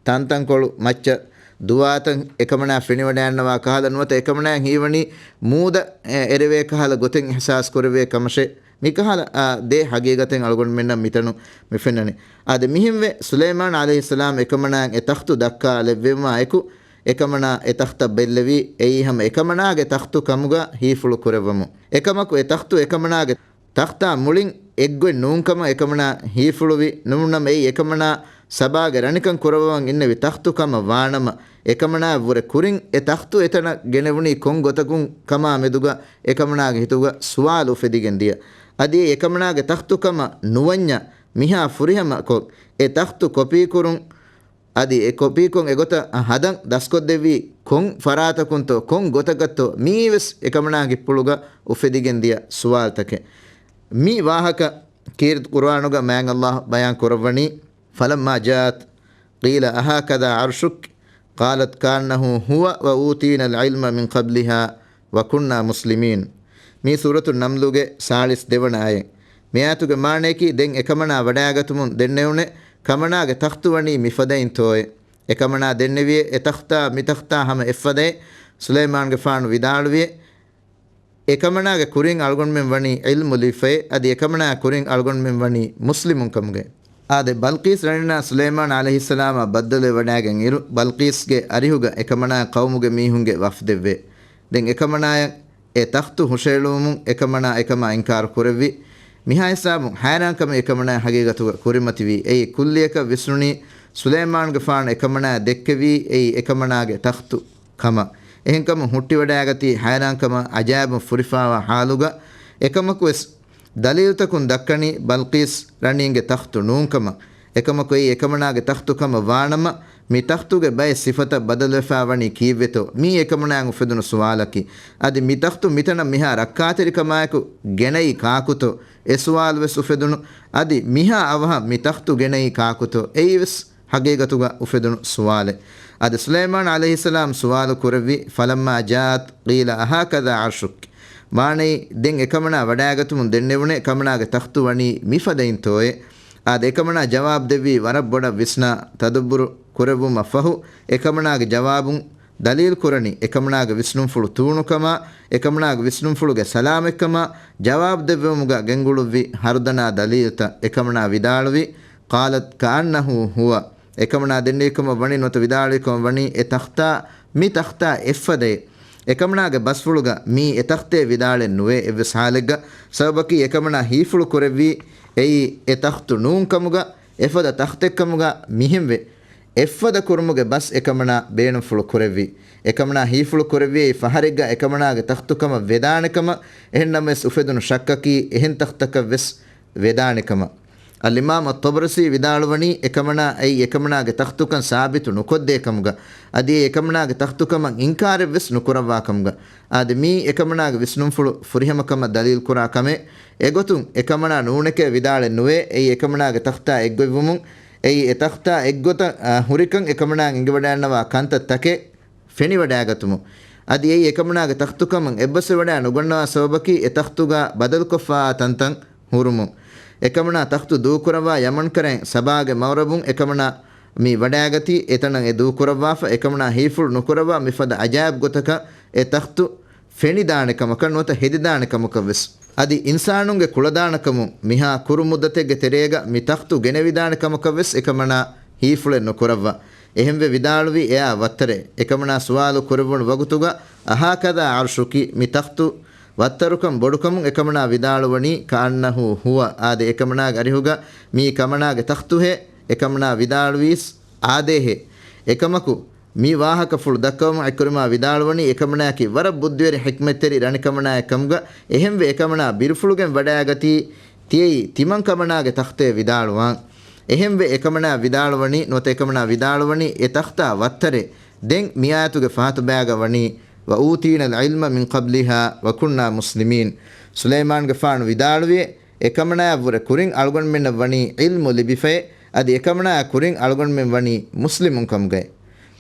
ތަންތަންކޮޅު މައްޗަށް ދުވާތަން އެކަމަނާ ފެނިވަޑައިގަންނަވާ ކަހަލަ ނުވަތަ އެކަމަނާއަށް ހީވަނީ މޫދަށް، އެ، އެރެވޭ ކަހަލަ ގޮތެއް އިޙްސާސް ކުރެވޭ ކަމަށޭ. މިކަހަލަ، އާ، ދޭ ހަގީގަތެއް އަޅުގަނޑުމެންނަށް މިތަނު މި ފެންނަނީ. އާދެ، މިހެންވެ، ސުލައިމާން ޢަލައިހިއްސަލާމް އެކަމަނާއަށް އެ ތަޚްތު ދައްކާލެއްވުމާ އެކު، އެކަމަނާ އެ ތަޚްތަށް ބެއްލެވީ، އެއީ ހަމަ އެކަމަނާގެ ތަޚްތު ކަމުގަ ހީފުޅު ކުރެއްވަމުން. އެކަމަކު، އެ ތަޚްތު އެކަމަނާގެ ތަޚްތާ މުޅިން އެއްގޮތް ނޫންކަމަށް އެކަމަނާ ހީފުޅުވި. ނޫންނަމަ އެއީ އެކަމަނާ ސަބާގެ ރަނިކަން ކުރައްވަވަން އިންނެވި ތަޚްތު ކަމަށް ވާނަމަ، އެކަމަނާއަށްވުރެ ކުރިން އެ ތަޚްތު އެތަނަށް ގެނެވުނީ ކޮން ގޮތަކުން ކަމާ މެދުގަ އެކަމަނާގެ ހިތުގަ ސުވާލު އުފެދިގެން ދިޔަ. އަދި އެ އެކަމަނާގެ ތަޚްތު ކަމަށް ނުވަންޏާ މިހާ ފުރިހަމަކޮށް، އެ ތަޚްތު ކޮޕީކުރުން އަދި އެ ކޮޕީކޮށް އެގޮތަށް ހަދަން ދަސްކޮށްދެއްވީ ކޮން ފަރާތަކުންތޯ، ކޮން ގޮތަކަށްތޯ، މިއީވެސް އެކަމަނާ ގިއްޕުޅުގަ އުފެދިގެން ދިޔަ ސުވާލުތަކެއް. މި ވާހަކަ ކީރިތި ޤުރުއާނުގަ މާތް ﷲ ބަޔާން ކުރައްވަނީ، فلما جاءت قيل أهكذا عرشك؟ قالت كأنه هو وأوتينا العلم من قبلها وكنا مسلمين. މީ ސޫރަތު ނަމްލުގެ ސާޅީސް ދެވަނަ އާޔަތް. މި އާޔަތުގެ މާނަޔަކީ، ދެން އެކަމަނާ ވަޑައިގަތުމުން ދެންނެވުނޭ، ކަމަނާގެ ތަޚްތު ވަނީ މިފަދައިންތޯއޭ؟ އެކަމަނާ ދެންނެވިއޭ، އެ ތަޚްތާ މި ތަޚްތާ ހަމަ އެއްފަދައޭ؟ ސުލައިމާންގެފާނު ވިދާޅުވިއޭ، އެކަމަނާގެ ކުރިން އަޅުގަނޑުމެން ވަނީ ޢިލްމު ލިބިފައޭ، އަދި އެކަމަނާ ކުރިން އަޅުގަނޑުމެން ވަނީ މުސްލިމުން ކަމުގައި. އާދެ، ބަލްޤީސް ރަނިންނާ ސުލައިމާން ޢަލައިހިއްސަލާމާ ބައްދަލުވެވަޑައިގެން އިރު، ބަލްޤީސްގެ އަރިހުގަ އެކަމަނާ ޤައުމުގެ މީހުންގެ ވަފްދެއްވޭ. ދެން އެކަމަނާޔަށް އެ ތަޚްތު ހުށައެޅުވުމުން އެކަމަނާ އެކަމާ އިންކާރު ކުރެއްވި. މިހާ ހިސާބުން ހައިރާންކަމެއް އެކަމަނާ ހަގީގަތުގަ ކުރިމަތިވީ. އެއީ ކުއްލިއަކަށް ވިސްނުނީ ސުލައިމާންގެފާނު އެކަމަނާ ދެއްކެވީ އެއީ އެކަމަނާގެ ތަޚްތު ކަމަށް. އެހެންކަމުން ހުއްޓިވަޑައިގަތީ ހައިރާންކަމާ އަޖާއިބުން ފުރިފާވާ ޙާލުގަ. އެކަމަކުވެސް ދަލީލުތަކުން ދައްކަނީ ބަލްޤީސް ރަނީންގެ ތަޚްތު ނޫންކަމަށް. އެކަމަކު އެއީ އެކަމަނާގެ ތަޚްތު ކަމަށް ވާނަމަ، މި ތަޚްތުގެ ބައެއް ސިފަތައް ބަދަލުވެފާ ވަނީ ކީއްވެތޯ؟ މީ އެކަމަނާއަށް އުފެދުނު ސުވާލަކީ. އަދި މި ތަޚްތު މިތަނަށް މިހާ ރައްކާތެރިކަމާއެކު ގެނައީ ކާކުތޯ؟ އެ ސުވާލުވެސް އުފެދުނު. އަދި މިހާ އަވަހަށް މި ތަޚްތު ގެނައީ ކާކުތޯ؟ އެއީވެސް ހަގީގަތުގަ އުފެދުނު ސުވާލެއް. އަދި ސުލައިމާން ޢަލައިހިއްސަލާމް ސުވާލު ކުރެއްވި، فلما جاءت قيل أهكذا عرشك؟ މާނައީ، ދެން އެކަމަނާ ވަޑައިގަތުމުން ދެންނެވުނޭ، ކަމަނާގެ ތަޚްތު ވަނީ މިފަދައިންތޯއޭ؟ އާދެ، އެކަމަނާ ޖަވާބު ދެއްވީ ވަރަށް ބޮޑަށް ވިސްނާ ތަދައްބުރު ކުރެއްވުމަށް ފަހު، އެކަމަނާގެ ޖަވާބުން ދަލީލު ކުރަނީ، އެކަމަނާގެ ވިސްނުންފުޅު ތޫނުކަމާ، އެކަމަނާގެ ވިސްނުންފުޅުގެ ސަލާމަތްކަމާ، ޖަވާބު ދެއްވުމުގަ ގެންގުޅުއްވި ހަރުދަނާ ދަލީލުތައް. އެކަމަނާ ވިދާޅުވީ، قالت كأنه هو. އެކަމަނާ ދެންނެވިކަމަށް ވަނީ ނުވަތަ ވިދާޅުވިކަމަށް ވަނީ އެ ތަޚްތާ، މި ތަޚްތާ އެއްފަދައޭ. އެކަމަނާގެ ބަސްފުޅުގަ މީ އެ ތަޚްތޭ ވިދާޅެއް ނުވޭ އެއްވެސް ޙާލެއްގަ. ސަބަބަކީ އެކަމަނާ ހީފުޅު ކުރެއްވީ އެއީ އެ ތަޚްތު ނޫންކަމުގަ، އެފަދަ ތަޚްތެއްކަމުގަ މިހެންވެ. އެއްފަދަ ކުރުމުގެ ބަސް އެކަމަނާ ބޭނުންފުޅު ކުރެއްވީ. އެކަމަނާ ހީފުޅު ކުރެއްވިއޭ ފަހަރެއްގަ އެކަމަނާގެ ތަޚްތުކަމަށް ވެދާނެކަމަށް، އެހެންނަމަވެސް އުފެދުނު ޝައްކަކީ އެހެން ތަޚްތަކަށްވެސް ވެދާނެކަމަށް. އަލްއިމާމް އައްޠަބަރަސީ ވިދާޅުވަނީ، އެކަމަނާ އެއީ އެކަމަނާގެ ތަޚްތުކަން ސާބިތު ނުކޮށްދޭ ކަމުގަ، އަދި އެ އެކަމަނާގެ ތަޚްތުކަމަށް އިންކާރެއްވެސް ނުކުރައްވާ ކަމުގަ. އާދެ، މީ އެކަމަނާގެ ވިސްނުންފުޅު ފުރިހަމަކަމަށް ދަލީލުކުރާ ކަމެއް. އެގޮތުން އެކަމަނާ ނޫނެކޭ ވިދާޅެއް ނުވޭ، އެއީ އެކަމަނާގެ ތަޚްތާ އެއްގޮތްވުމުން، އެއީ އެ ތަޚްތާ އެއްގޮތަށް، އާ، ހުރިކަން އެކަމަނާ އެނގިވަޑައިންނަވާ ކަންތައް ތަކެއް ފެނިވަޑައިގަތުމުން. އަދި އެއީ އެކަމަނާގެ ތަޚްތުކަމަށް އެއްބަސްވެވަޑައި ނުގަންނަވާ ސަބަބަކީ އެ ތަޚްތުގަ ބަދަލުކޮށްފާ ތަންތަން ހުރުމުން. އެކަމަނާ ތަޚްތު ދޫކުރައްވާ ޔަމަންކަރައިން ސަބާގެ މައުރަބުން އެކަމަނާ މި ވަޑައިގަތީ، އެތަނަށް އެ ދޫކުރައްވާފަ، އެކަމަނާ ހީފުޅު ނުކުރައްވާ މިފަދަ އަޖާއިބު ގޮތަކަށް އެ ތަޚްތު ފެނިދާނެ ކަމަކަށް ނުވަތަ ހެދިދާނެ ކަމަކަށް ވެސް. އަދި އިންސާނުންގެ ކުޅަދާނަކަމުން މިހާ ކުރު މުއްދަތެއްގެ ތެރޭގަ މި ތަޚްތު ގެނެވިދާނެ ކަމަކަށް ވެސް އެކަމަނާ ހީފުޅެއް ނުކުރައްވާ. އެހެންވެ ވިދާޅުވީ އެއާ ވައްތަރެއް. އެކަމަނާ ސުވާލު ކުރެއްވުނު ވަގުތުގަ أهكذا عرشك، މި ތަޚްތު ވައްތަރުކަން ބޮޑުކަމުން އެކަމަނާ ވިދާޅުވަނީ كأنه هو، އާދެ، އެކަމަނާގެ އަރިހުގަ މީ ކަމަނާގެ ތަޚްތުހޭ. އެކަމަނާ ވިދާޅުވީސް އާދޭހޭ. އެކަމަކު، މި ވާހަކަފުޅު ދައްކަވަމުން ޢިކްރިމާ ވިދާޅުވަނީ އެކަމަނާއަކީ ވަރަށް ބުއްދިވެރި ޙިކްމަތްތެރި ރަނިކަމަނާއެއް ކަމުގަ، އެހެންވެ އެކަމަނާ ބިރުފުޅުގެން ވަޑައިގަތީ ތިޔައީ ތިމަން ކަމަނާގެ ތަޚްތޭ ވިދާޅުވާން. އެހެންވެ އެކަމަނާ ވިދާޅުވަނީ، ނުވަތަ އެކަމަނާ ވިދާޅުވަނީ އެ ތަޚްތާ ވައްތަރެއް. ދެން މި އާޔަތުގެ ފަހަތު ބަޔާގަ ވަނީ، وأوتينا العلم من قبلها وكنا مسلمين. ސުލައިމާންގެފާނު ވިދާޅުވިއޭ، އެކަމަނާއަށްވުރެ ކުރިން އަޅުގަނޑުމެންނަށް ވަނީ ޢިލްމު ލިބިފައޭ، އަދި އެކަމަނާއާ ކުރިން އަޅުގަނޑުމެން ވަނީ މުސްލިމުން ކަމުގައި.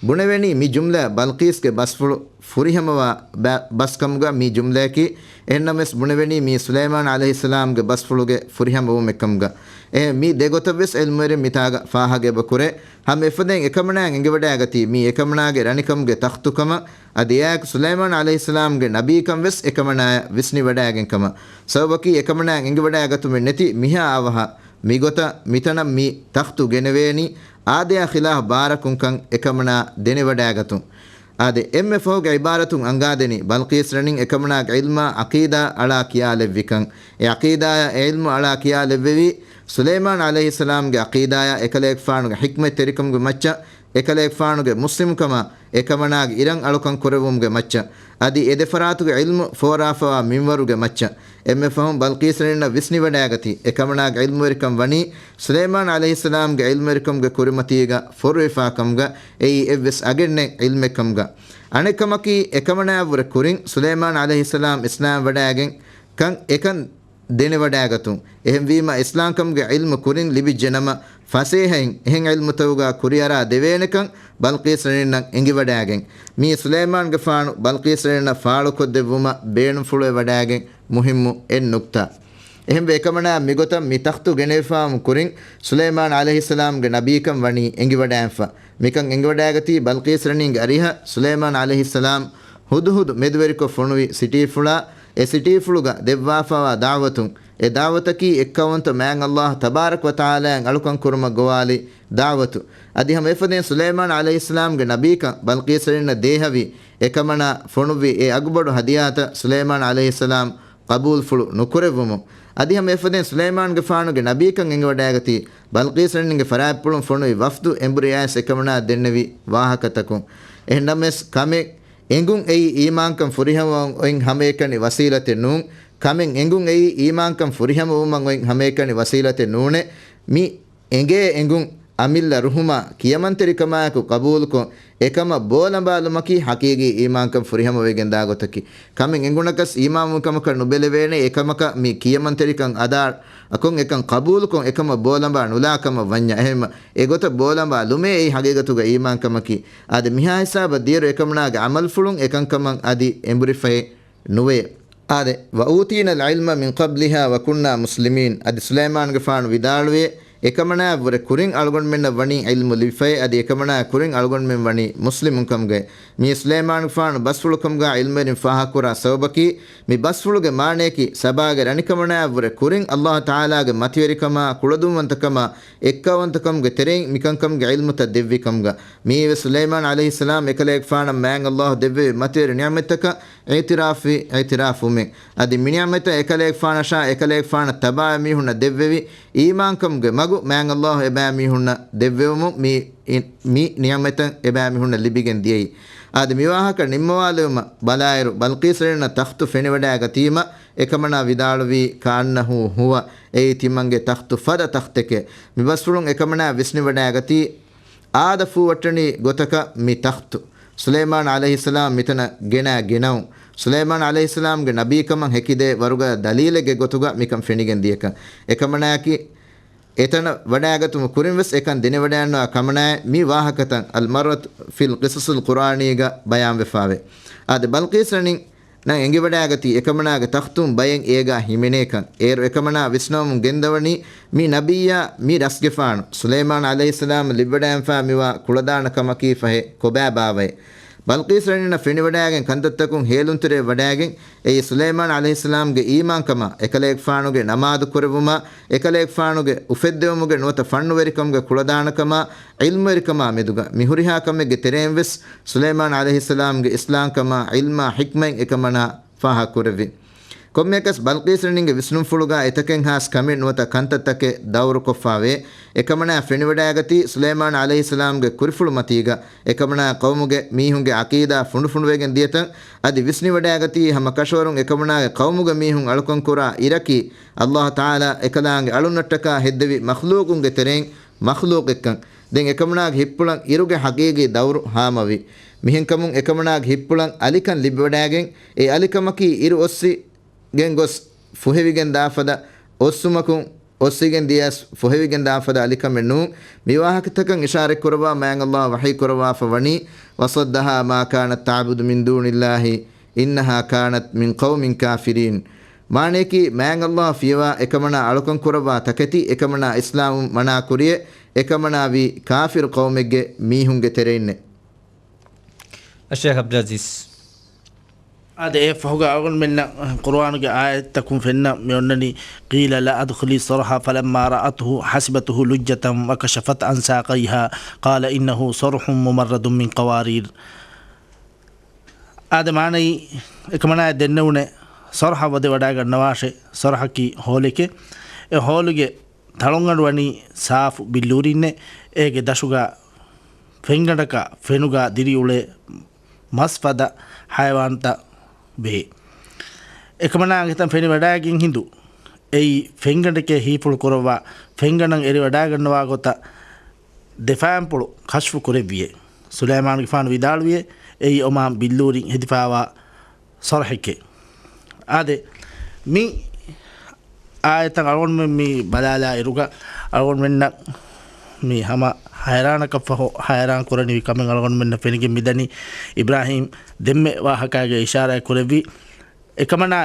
ބުނެވެނީ މި ޖުމްލަ ބަލްޤީސްގެ ބަސްފުޅު ފުރިހަމަވާ ބަ-، ބަސްކަމުގަ މި ޖުމްލައަކީ، އެހެންނަމަވެސް ބުނެވެނީ މީ ސުލައިމާން ޢަލައިހިއްސަލާމްގެ ބަސްފުޅުގެ ފުރިހަމަވުމެއްކަމުގަ. އެހެން މި ދެގޮތަށްވެސް ޢިލްމުވެރިން މިތާގަ ފާހަގައެބަ ކުރޭ. ހަމަ އެފަދައިން އެކަމަނާއަށް އެނގިވަޑައިގަތީ މީ އެކަމަނާގެ ރަނިކަމުގެ ތަޚްތުކަމަށް، އަދި އެއާއެކު ސުލައިމާން ޢަލައިހިއްސަލާމްގެ ނަބީކަން ވެސް އެކަމަނާއަށް ވިސްނިވަޑައިގެން ކަމަށް. ސަބަބަކީ އެކަމަނާއަށް އެނގިވަޑައިގަތުމެއް ނެތި މިހާ އަވަހަށް މިގޮތަށް މިތަނަށް މި ތަޚްތު ގެނެވޭނީ އާދަޔާ ޚިލާފް ބާރަކުންކަން އެކަމަނާ ދެނެވަޑައިގަތުން. އާދެ، އެންމެ ފަހުގެ ޢިބާރަތުން އަންގާދެނީ ބަލްޤީސް ރަނިން އެކަމަނާގެ ޢިލްމާ ޢަޤީދާ އަޅާ ކިޔާލެއްވިކަން. އެ ޢަޤީދާޔާ އެ ޢިލްމު އަޅާ ކިޔާލެއްވެވީ، ސުލައިމާން ޢަލައިހިއްސަލާމްގެ ޢަޤީދާޔާ އެކަލޭގެފާނުގެ ޙިކްމަތްތެރިކަމުގެ މައްޗަށް އެކަލޭގެފާނުގެ މުސްލިމުކަމާ، އެކަމަނާގެ އިރަށް އަޅުކަން ކުރެއްވުމުގެ މައްޗަށް، އަދި އެ ދެފަރާތުގެ ޢިލްމު ފޯރާފަވާ މިންވަރުގެ މައްޗަށް. އެންމެ ފަހުން ބަލްޤީސް ރަނިންނަށް ވިސްނިވަޑައިގަތީ، އެކަމަނާގެ ޢިލްމުވެރިކަން ވަނީ ސުލައިމާން ޢަލައިހިއްސަލާމްގެ ޢިލްމުވެރިކަމުގެ ކުރިމަތީގަ ފޮރުވިފާކަމުގަ، އެއީ އެއްވެސް އަގެއް ނެތް ޢިލްމެއްކަމުގަ. އަނެއްކަމަކީ، އެކަމަނާއަށްވުރެ ކުރިން ސުލައިމާން ޢަލައިހިއްސަލާމް އިސްލާމް ވަޑައިގެން ކަން އެކަން ދެނެވަޑައިގަތުން. އެހެންވީމަ، އިސްލާމްކަމުގެ ޢިލްމު ކުރިން ލިބިއްޖެނަމަ، ފަސޭހައިން އެހެން ޢިލްމުތަކުގަ ކުރިއަރާ ދެވޭނެކަން ބަލްޤީސް ރަނިންނަށް އެނގިވަޑައިގެން، މީ ސުލައިމާންގެފާނު ބަލްޤީސް ރަނިންނަށް ފާޅުކޮށްދެއްވުމަށް ބޭނުންފުޅުވެވަޑައިގެން މުހިއްމު އެއް ނުކްތާ. އެހެންވެ، އެކަމަނާ މިގޮތަށް މި ތަޚްތު ގެނެވިފާވުމު ކުރިން ސުލައިމާން ޢަލައިހިއްސަލާމްގެ ނަބީކަން ވަނީ އެނގިވަޑައިގެންފަ. މިކަން އެނގިވަޑައިގަތީ ބަލްޤީސް ރަނީގެ އަރިހަށް ސުލައިމާން ޢަލައިހިއްސަލާމް ހުދުހުދު މެދުވެރިކޮށް ފޮނުވި ސިޓީފުޅާ، އެ ސިޓީފުޅުގަ ދެއްވާފަވާ ދަޢުވަތުން، އެ ދަޢުވަތަކީ އެއްކައުވަންތަ މާތް ﷲ ތަބާރަކަ ވަތަޢާލާއަށް އަޅުކަން ކުރުމަށް ގޮވާލި ދަޢުވަތު. އަދި ހަމަ އެފަދައިން ސުލައިމާން ޢަލައިހިއްސަލާމްގެ ނަބީކަން ބަލްޤީސް ރަނީންނަށް ދޭހަވީ، އެކަމަނާ ފޮނުއްވި އެ އަގުބޮޑު ހަދިޔާތައް ސުލައިމާން ޢަލައިހިއްސަލާމް ޤަބޫލުފުޅު ނުކުރެއްވުމުން. އަދި ހަމަ އެފަދައިން ސުލައިމާންގެފާނުގެ ނަބީކަން އެނގިވަޑައިގަތީ، ބަލްޤީސް ރަނީންގެ ފަރާތްޕުޅުން ފޮނުވި ވަފްދު އެނބުރި އައިސް އެކަމަނާ ދެންނެވި ވާހަކަތަކުން. އެހެންނަމަވެސް، ކަމެއް އެނގުން އެއީ އީމާންކަން ފުރިހަމަވަން އޮތް ހަމައެކަނި ވަސީލަތެއް ނޫން. ކަމެއް އެނގުން އެއީ އީމާންކަން ފުރިހަމަވުމަށް އޮތް ހަމައެކަނި ވަސީލަތެއް ނޫނޭ. މި އެނގޭ އެނގުން އަމިއްލަ ރުހުމާ ކިޔަމަންތެރިކަމާއެކު ޤަބޫލުކޮށް، އެކަމަށް ބޯލަނބާލުމަކީ ޙަޤީޤީ އީމާންކަން ފުރިހަމަވެގެންދާ ގޮތަކީ. ކަމެއް އެނގުނަކަސް އީމާންވުން ކަމަކަށް ނުބެލެވޭނެ، އެކަމަކަށް މި ކިޔަމަންތެރިކަން އަދާކޮށް، އެކަން ޤަބޫލުކޮށް، އެކަމަށް ބޯލަނބާ ނުލާ ކަމަށް ވަންޏާ. އެހެންމަ އެގޮތަށް ބޯލަނބާ ލުމޭ އެއީ ޙަޤީޤަތުގަ އީމާންކަމަކީ. އާދެ، މިހާ ހިސާބަށް ދިޔައިރު އެކަމަނާގެ ޢަމަލުފުޅުން އެކަންކަމަށް އަދި އެނބުރިފައެއް ނުވޭ. އާދެ، وأوتينا العلم من قبلها وكنا مسلمين. އަދި ސުލައިމާންގެފާނު ވިދާޅުވޭ، އެކަމަނާއަށްވުރެ ކުރިން އަޅުގަނޑުމެންނަށް ވަނީ ޢިލްމު ލިބިފައޭ، އަދި އެކަމަނާއަށް ކުރިން އަޅުގަނޑުމެން ވަނީ މުސްލިމުން ކަމުގައި. މީ ސުލައިމާންގެފާނު ބަސްފުޅުކަމުގަ ޢިލްމުވެރިން ފާހަގަކުރާ ސަބަބަކީ، މި ބަސްފުޅުގެ މާނަޔަކީ، ސަބާގެ ރަނިކަމަނާއަށްވުރެ ކުރިން ﷲ ތަޢާލާގެ މަތިވެރިކަމާ، ކުޅަދުންވަންތަކަމާ، އެއްކައުވަންތަކަމުގެ ތެރެއިން މިކަންކަމުގެ ޢިލްމުތައް ދެއްވި ކަމުގަ. މިއީވެސް ސުލައިމާން ޢަލައިހިއްސަލާމް އެކަލޭގެފާނަށް މާތް ﷲ ދެއްވެވި މަތިވެރި ނިޢުމަތްތަކަށް އިޢުތިރާފްވި، އިޢުތިރާފްވުމެއް. އަދި މިނިޢުމަތަށް އެކަލޭގެފާނަށާ އެކަލޭގެފާނަށް ތަބާވެ މީހުންނަށް ދެއްވެވި އީމާންކަމުގެ މަގު މާތް ﷲ އެބައިމީހުންނަށް ދެއްވެވުމުން މި، މި ނިޢުމަތަށް އެބައިމީހުންނަށް ލިބިގެން ދިޔައީ. އާދެ، މިވާހަކަ ނިންމަވާލެވުމަށް ބަލާއިރު، ބަލްޤީސް ރަނީންނަށް ތަޚްތު ފެނިވަޑައިގަތީމަ، އެކަމަނާ ވިދާޅުވީ، كأنه هو، އެއީ ތިމަންގެ ތަޚްތު ފަދަ ތަޚްތެކޭ. މި ބަސްފުޅުން އެކަމަނާ ވިސްނިވަޑައިގަތީ، އާދަ ފޫވައްޓަނީ ގޮތަކަށް މި ތަޚްތު، ސުލައިމާން ޢަލައިހިއްސަލާމް މިތަނަށް ގެނައި ގިނައުން، ސުލައިމާން ޢަލައިހިއްސަލާމްގެ ނަބީކަމަށް ހެކިދޭ ވަރުގަދަ ދަލީލެއްގެ ގޮތުގަ މިކަން ފެނިގެން ދިޔަކަން. އެކަމަނާއަކީ، އެތަނަށް ވަޑައިގަތުމުގެ ކުރިން ވެސް އެކަން ދެނެވަޑައިގަންނަވާ ކަމަނާއެއް، މި ވާހަކަތައް المرة في القصص القرآنية ގަ ބަޔާންވެފައިވޭ. އާދެ، ބަލްޤީސް ރަނީން ނަށް އެނގިވަޑައިގަތީ އެކަމަނާގެ ތަޚްތުން ބައެއް އޭގާ ހިމެނޭކަން. އޭރު އެކަމަނާ ވިސްނަވަމުން ގެންދަވަނީ، މި ނަބިއްޔާ މި ރަސްގެފާނު ސުލައިމާން ޢަލައިހިއްސަލާމް ލިބިވަޑައިގެންފާ މިވާ ކުޅަދާނަ ކަމަކީ ފަހެ ކޮބާ ބާވައޭ؟ ބަލްޤީސް ރަނީންނަށް ފެނިވަޑައިގެން ކަންތައްތަކުން ހޭލުންތެރިވެވަޑައިގެން، އެއީ ސުލައިމާން ޢަލައިހިއްސަލާމްގެ އީމާންކަމާ، އެކަލޭގެފާނުގެ ނަމާދު ކުރެއްވުމާ، އެކަލޭގެފާނުގެ އުފެއްދެވުމުގެ ނުވަތަ ފަންނުވެރިކަމުގެ ކުޅަދާނަކަމާ، ޢިލްމުވެރިކަމާ މެދުގަ މި ހުރިހާ ކަމެއްގެ ތެރެއިން ވެސް ސުލައިމާން ޢަލައިހިއްސަލާމްގެ އިސްލާމްކަމާ، ޢިލްމާ، ޙިކްމަތް އެކަމަނާ ފާހަގަކުރެއްވި. ކޮންމެއަކަސް ބަލްޤީސް ރަނީންގެ ވިސްނުންފުޅުގަ އެތަކެއްހާސް ކަމެއް ނުވަތަ ކަންތައްތަކެއް ދައުރުކޮށްފައިވޭ. އެކަމަނާ ފެނިވަޑައިގަތީ ސުލައިމާން ޢަލައިހިއްސަލާމްގެ ކުރިފުޅު މަތީގަ އެކަމަނާ ޤައުމުގެ މީހުންގެ ޢަޤީދާ ފުނޑުފުނޑުވެގެން ދިޔަތަން، އަދި ވިސްނިވަޑައިގަތީ ހަމަ ކަށަވަރުން އެކަމަނާގެ ޤައުމުގެ މީހުން އަޅުކަންކުރާ އިރަކީ، ﷲ ތަޢާލާ އެކަލާނގެ އަޅުންނަށްޓަކާ ހެއްދެވި މަޚްލޫޤުންގެ ތެރެއިން މަޚްލޫޤެއްކަން. ދެން އެކަމަނާގެ ހިތްޕުޅަށް އިރުގެ ޙަޤީޤީ ދައުރު ހާމަވި. މިހެންކަމުން އެކަމަނާގެ ހިތްޕުޅަށް އަލިކަން ލިބިވަޑައިގެން، އެ އަލިކަމަކީ އިރު އޮއްސިގެން ގޮސް ފުހެވިގެން ދާފަދަ އޮއްސުމަކުން، އޮއްސިގެން ދިޔަސް ފުހެވިގެން ދާފަދަ އަލިކަމެއް ނޫން. މި ވާހަކަތަކަށް އިޝާރަތް ކުރައްވާ މާތް ﷲ ވަޙީ ކުރައްވާފަ ވަނީ، وصدها ما كانت تعبد من دون الله إنها كانت من قوم كافرين. މާނަޔަކީ، މާތް ﷲ ފިޔަވާ އެކަމަނާ އަޅުކަން ކުރައްވާ ތަކެތި އެކަމަނާ އިސްލާމުން މަނާ ކުރިޔެ، އެކަމަނާ ވީ ކާފިރު ޤައުމެއްގެ މީހުންގެ ތެރެއިންނެއް. އައްޝޭޚް ޢަބްދުލް ޢަޒީޒް. އާދެ، އެ ފަހުގަ އަޅުގަނޑުމެންނަށް ޤުރުއާނުގެ އާޔަތްތަކުން ފެންނަ މި އޮންނަނީ، قيل لها ادخلي الصرح فلما رأته حسبته لجة وكشفت عن ساقيها قال إنه صرح ممرد من قوارير. އާދެ، މާނައީ، އެކަމަނާއަށް ދެންނެވުނޭ ޞަރްޙަށް ވަދެވަޑައިގަންނަވާށޭ. ޞަރްޙަކީ ހޯލެކޭ. އެ ހޯލުގެ ތަޅުންގަނޑު ވަނީ ސާފު ބިއްލޫރިންނޭ. އޭގެ ދަށުގަ ފެންގަނޑަކަށް ފެނުގާ ދިރިއުޅޭ މަސް ފަދަ ހައިވާންތައް ވޭ. އެކަމަނާ އެތަން ފެނިވަޑައިގެން ހިނދު އެއީ ފެންގަނޑެކޭ ހީފުޅު ކުރައްވާ ފެންގަނޑަށް އެރިވަޑައިގަންނަވާ ގޮތަށް ދެ ފައިންޕުޅު ކަޝްފު ކުރެއްވިއޭ. ސުލައިމާނުގެފާނު ވިދާޅުވިއޭ، އެއީ އޮމާން ބިއްލޫރިން ހެދިފާވާ ސަރަހެކޭ. އާދެ، މި އާޔަތަށް އަޅުގަނޑުމެން މި ބަލާލާ އިރުގަ އަޅުގަނޑުމެންނަށް މި ހަމަ ހައިރާނަކަށްފަހު ހައިރާން ކުރަނިވި ކަމެއް އަޅުގަނޑުމެންނަށް ފެނިގެން މިދަނީ. އިބްރާހީމް ދެންމެ ވާހަކާގެ އިޝާރާތް ކުރެއްވި އެކަމަނާ،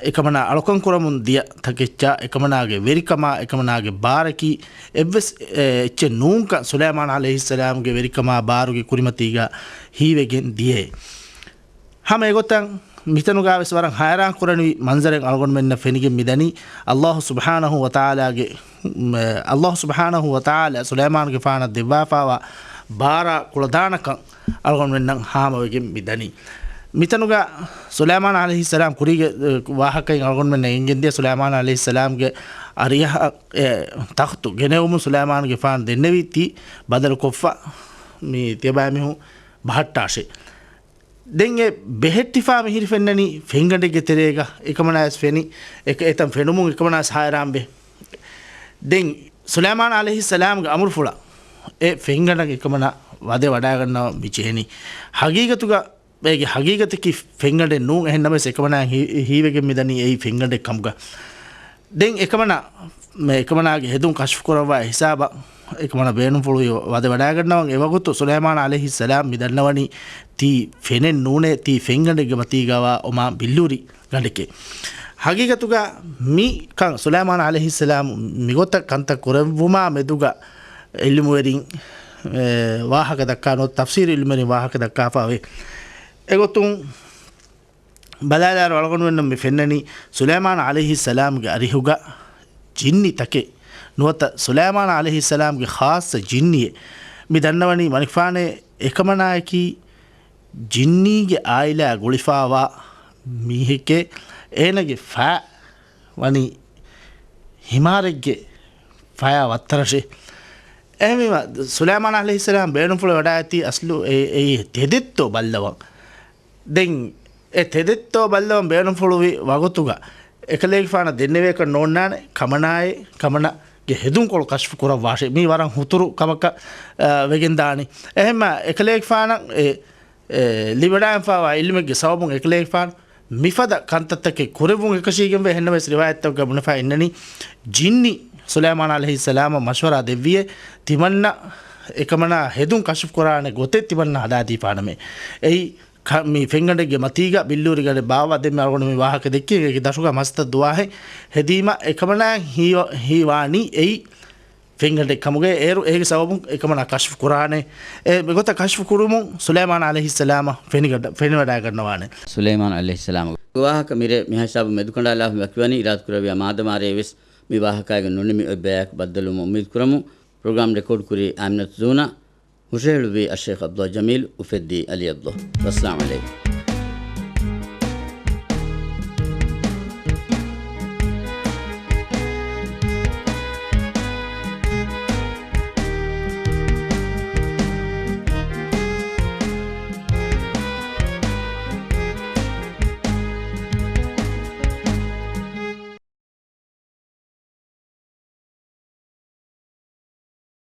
އެކަމަނާ އަޅުކަން ކުރަމުން ދިޔަ ތަކެއްޗާ، އެކަމަނާގެ ވެރިކަމާ، އެކަމަނާގެ ބާރަކީ އެއްވެސް، އެ، އެއްޗެއް ނޫންކަން ސުލައިމާން ޢަލައިހިއްސަލާމްގެ ވެރިކަމާ ބާރުގެ ކުރިމަތީގަ ހީވެގެން ދިޔައޭ. ހަމަ އެގޮތަށް މިތަނުގަވެސް ވަރަށް ހައިރާން ކުރަނިވި މަންޒަރެއް އަޅުގަނޑުމެންނަށް ފެނިގެން މިދަނީ. އައްލާހު ސުބްޙާނަހު ވަތަޢާލާގެ، މ، އައްލާހު ސުބްޙާނަހު ވަތަޢާލާ ސުލައިމާނުގެފާނަށް ދެއްވާފާވާ ބާރާ ކުޅަދާނަކަން އަޅުގަނޑުމެންނަށް ހާމަވެގެން މިދަނީ. މިތަނުގަ ސުލައިމާން ޢަލައިހިއްސަލާމް ކުރީގެ، އެ، ވާހަކައިން އަޅުގަނޑުމެންނަށް އެނގެންދިޔަ ސުލައިމާން ޢަލައިހިއްސަލާމްގެ އަރިހަށް، އެ، ތަޚްތު ގެނެވުމުން ސުލައިމާނުގެފާނު ދެންނެވީ ތި ބަދަލުކޮށްފަ މި ތިޔަބައިމީހުން ބަހައްޓާށޭ. ދެން އެ ބެހެއްޓިފާ މިހިރި ފެންނަނީ ފެންގަނޑެއްގެ ތެރޭގަ. އެކަމަނާވެސް ފެނި، އެކ-، އެތަން ފެނުމުން އެކަމަނާވެސް ހައިރާންވެ. ދެން ސުލައިމާން ޢަލައިހިއްސަލާމްގެ އަމުރުފުޅަށް އެ ފެންގަނޑަށް އެކަމަނާ ވަދެ ވަޑައިގަންނަވަން މި ޖެހެނީ. ހަގީގަތުގަ އޭގެ ހަގީގަތަކީ ފެންގަނޑެއް ނޫން. އެހެން ނަމަވެސް އެކަމަނާ ހީ-، ހީވެގެން މިދަނީ އެއީ ފެންގަނޑެއް ކަމުގަ. ދެން އެކަމަނާ، މެ އެކަމަނާގެ ހެދުން ކަޝްފު ކުރައްވާ ހިސާބަށް އެކަމަނާ ބޭނުންފުޅުވި ވަދެ ވަޑައިގަންނަވަން. އެވަގުތު ސުލައިމާން ޢަލައިހިއްސަލާމް މި ދަންނަވަނީ ތީ ފެނެއް ނޫނޭ، ތީ ފެންގަނޑެއްގެ މަތީގަވާ އޮމާން ބިއްލޫރި ގަނޑެކޭ. ހަގީގަތުގަ މި ކަން ސުލައިމާން ޢަލައިހިއްސަލާމް މިގޮތަށް ކަންތައް ކުރެއްވުމާ މެދުގަ ޢިލްމުވެރިން، އެ، ވާހަކަ ދައްކާ ނުވަތަ ތަފްސީރު ޢިލްމުވެރިން ވާހަކަ ދައްކާފައިވޭ. އެގޮތުން ބަލާލާއިރު އަޅުގަނޑުމެންނަށް މި ފެންނަނީ ސުލައިމާން ޢަލައިހިއްސަލާމްގެ އަރިހުގަ ޖިންނި ތަކެއް ނުވަތަ ސުލައިމާން ޢަލައިހިއްސަލާމްގެ ޚާއްޞަ ޖިންނިއެއް. މި ދަންނަވަނީ މަނިކުފާނޭ އެކަމަނާއަކީ ޖިންނީގެ އާއިލާ ގުޅިފާވާ މީހެކޭ. އޭނަގެ ފައި ވަނީ ހިމާރެއްގެ ފަޔާ ވައްތަރަށޭ. އެހެންވީމަ، ސުލައިމާން ޢަލައިހިއްސަލާމް ބޭނުންފުޅު ވަޑައިގަތީ އަސްލު އެ-، އެއީ ތެދެއްތޯ ބައްލަވަން. ދެން އެ ތެދެއްތޯ ބައްލަވަން ބޭނުންފުޅުވި ވަގުތުގަ އެކަލޭގެފާނަށް ދެންނެވޭކަށް ނޯންނާނެ، ކަމަނާއޭ، ކަމަނާގެ ހެދުންކޮޅު ކަޝްފު ކުރައްވާށޭ. މީ ވަރަށް ހުތުރު ކަމަކަށް، އަ، ވެގެންދާނީ. އެހެންމަ އެކަލޭގެފާނަށް އެ، އެ، ލިބިވަޑައިގެންފާވާ ޢިލްމެއްގެ ސަބަބުން އެކަލޭގެފާނު މިފަދަ ކަންތައްތަކެއް ކުރެއްވުން އެކަށީގެންވޭ. އެހެންނަމަވެސް ރިވާޔަތްތަކުގަ ބުނެފަ އިންނަނީ ޖިންނި ސުލައިމާން ޢަލައިހިއްސަލާމަށް މަޝްވަރާ ދެއްވިއޭ، ތިމަންނަ އެކަމަނާ ހެދުން ކަޝްފު ކުރާނެ ގޮތެއް ތިމަންނަ ހަދާދީފާނަމޭ. އެއީ ކަ-، މި ފެންގަނޑެއްގެ މަތީގަ ބިއްލޫރި ގަނޑެއް ބާއްވާ. ދެންމެ އަޅުގަނޑު މި ވާހަކަ ދެއްކީ އޭގެ ދަށުގަ މަސްތައް ދުވާހެއް ހެދީމަ އެކަމަނާ ހީވ-، ހީވާނީ އެއީ ފެންގަނޑެއް ކަމުގައި އޭރު އޭގެ ސަބަބުން އެކަމަނާ ކަޝްފު ކުރާނެ. އެ މިގޮތަށް ކަޝްފު ކުރުމުން ސުލައިމާން ޢަލައިހިއްސަލާމަށް ފެނިގަޑ-، ފެނިވަޑައިގަންނަވާނެ. ސުލައިމާން ޢަލައިހިއްސަލާމް ވާހަކަ މިރޭ މިހާ ހިސާބުން މެދުކަނޑާލާފަ ވަކިވަނީ އިރާދަކުރެއްވިޔާ މާދަމާ ރޭވެސް މި ވާހަކާގެ ނުނިމި އޮތް ބަޔާއެކު ބައްދަލުވުމަށް އުއްމީދު ކުރަމު. ޕްރޮގްރާމް ރެކޯޑް ކުރީ އާމިނަތު ޒޫނާ، ހުށަހެޅުއްވީ އައްޝައިޚް ޢަބްދުﷲ ޖަމީލް، އުފެއްދީ ޢަލީ ޢަބްދުﷲ. ވައްސަލާމް ޢަލައިކުމް.